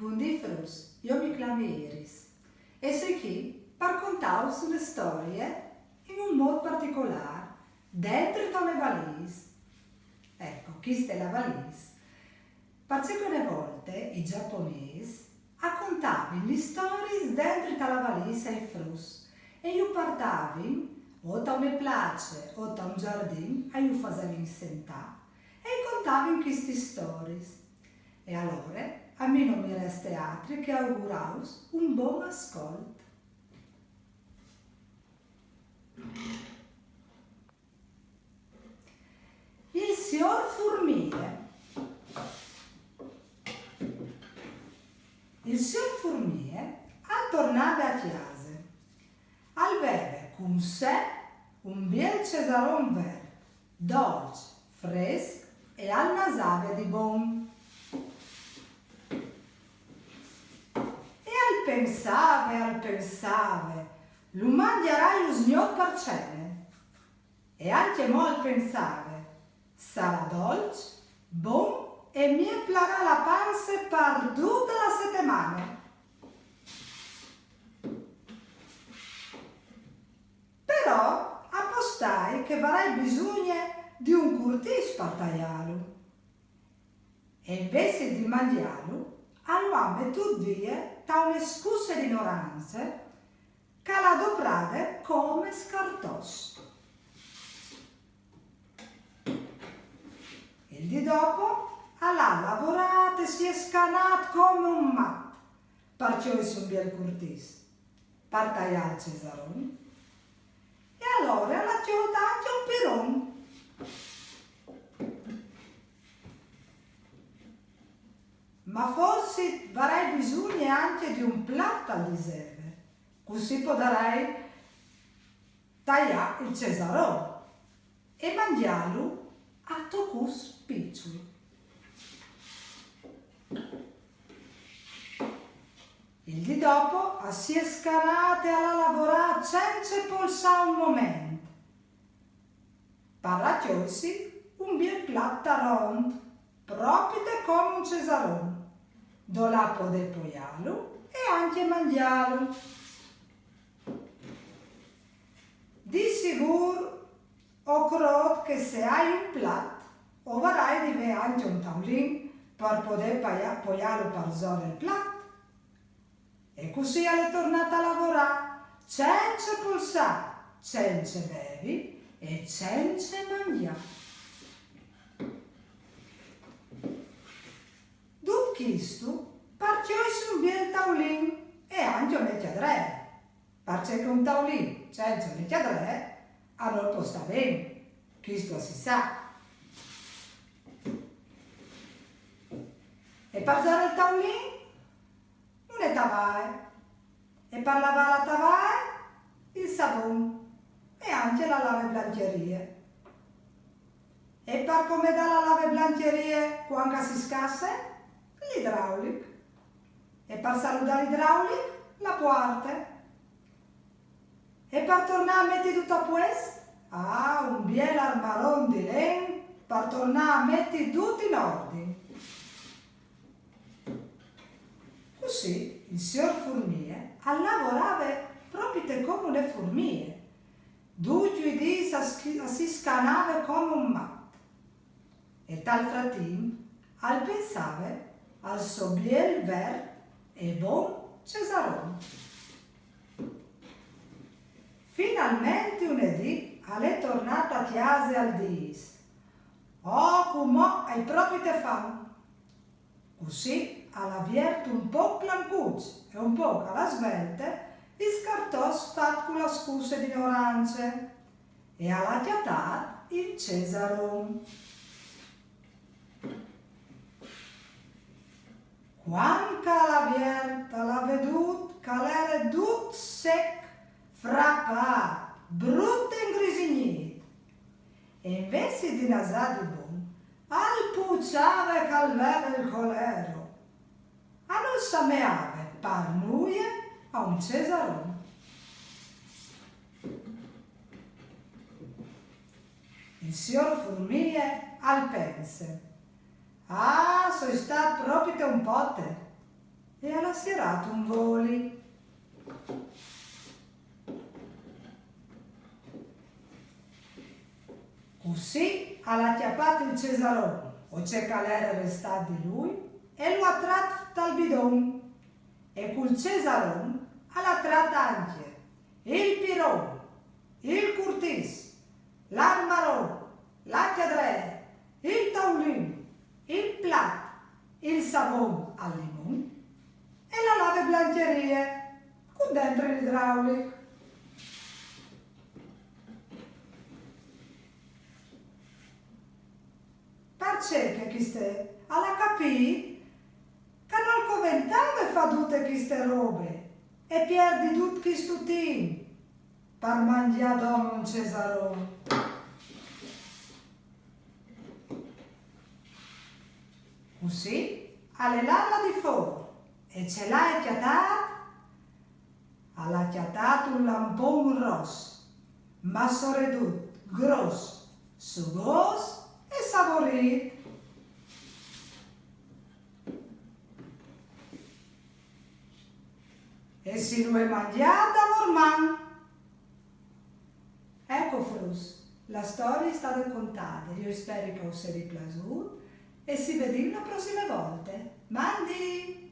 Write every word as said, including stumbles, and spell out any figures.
Bundì fruts, jo mi clami Iris e soi chi par contâus une storie in un mot particolâr, dentri ta une valîs. Eco, cheste e je la valîs. Parcè che une volte i giaponês a contavin lis storiis dentri ta la valîs ai fruts e ju puartavin o ta une place o ta un zardin, a ju fasevin sentâ e i contavin chestis storiis. E alore a mi no mi reste altri che augurâus un bon ascolt. Il siôr Furmie. Il siôr Furmie al tornave a cjase. Al veve cun se un biel cesaron vert, dolç, fresc e al nasave di bon. E al pensave, al pensave, lu mangjarai usgnot par cene. E ancjemò al pensave, sarà dolç, bon e mi emplarà la panze par dute la setemane. Però a pò stâi che varai bisugne di un curtìs par taiâlu. E invezit di mangjâlu, a lu à metût vie ta une scusse di norance che al à doprade come scartòs. Il dì dopo al à lavorât e si è scanât come un mat par cjoisi un biel curtìs, par taiâ il cesaron, e alore al à cjoltât ancje un piron. Ma forsit varai bisugne ancje di un plat, al diseve, cussì podarai taiâ il cesaron e mangjâlu a tocuts piçui. Il dì dopo a si è scanât e al à lavorât cence polsâ un moment. Par cjoisi un biel plat taront, propite come un cesaron, dulà podê poiâlu e ancje mangjâlu. Di sigûr, o crôt che se ai un plat, o varai di vê ancje un taulin par podê paia-, poiâlu parsore il plat. E cussì al è tornât a lavorâ, cence polsâ, cence bevi e cence mangjâ. Dut chistu par cjoisi un biel taulin e ancje une cjadree. Parcè che un taulin cence une cjadree a nol pò stâ ben, chistu a si sa. E parsore il taulin une tavaie, e par lavâ la tavaie il savon e ancje la laveblancjerie. E par comedâ la laveblancjerie cuant che si scasse, l'idraulic. E par saludâ l'idraulic, la puarte. E par tornâ a meti dut a puest, ah, un biel armaron di len par tornâ a meti dut in ordin. Cussì il siôr Furmie al lavorave propite come une furmie. Ducj i dîs a schi-, a si scanave come un mat. E tal fratimp al pensave al so biel vert e bon cesaron. Finalmentri une dì al è tornât a cjase e al dîs: «Oh, cumò o ai propite fam.» Cussì al à viert un pôc plancuç e un pôc a la svelte il scartòs fat cu la scusse di norance e al à cjatât il cesaron. Cuant che al à viert, al à vedût che al jere dut sec, frapât, brut e ingrisignît. E invezit di nasâ di bon, al puçave che al veve il colero. A nol sameave par nuie a un cesaron. Il siôr Furmie al pense: «Ah, o soi stât propite un pote.» e al à sierât un voli. Cussì al à cjapât il cesaron, o ce che al jere restât di lui, e lu à trat tal bidon. E cul cesaron al à trat ancje il piron, il curtìs, l'armaron, la cjadree, il taulin, il plat, il savon al limon e la laveblancjerie cun dentri l'idraulic. Parcè che chiste al à capît che nol coventave fâ dute chiste robe e pierdi dut chist timp par mangjâ dome un cesaron. Cussì al è lât là di fûr e ce l'à cjatât? Al à cjatât un lampon ros, ma soredut gros, sugôs e savorît. E si lu è mangjât da gurmant. Eco fruts, la storie e je stade contade, jo o speri che us sedi plasût e si vedìn la prossime volte. Mandi!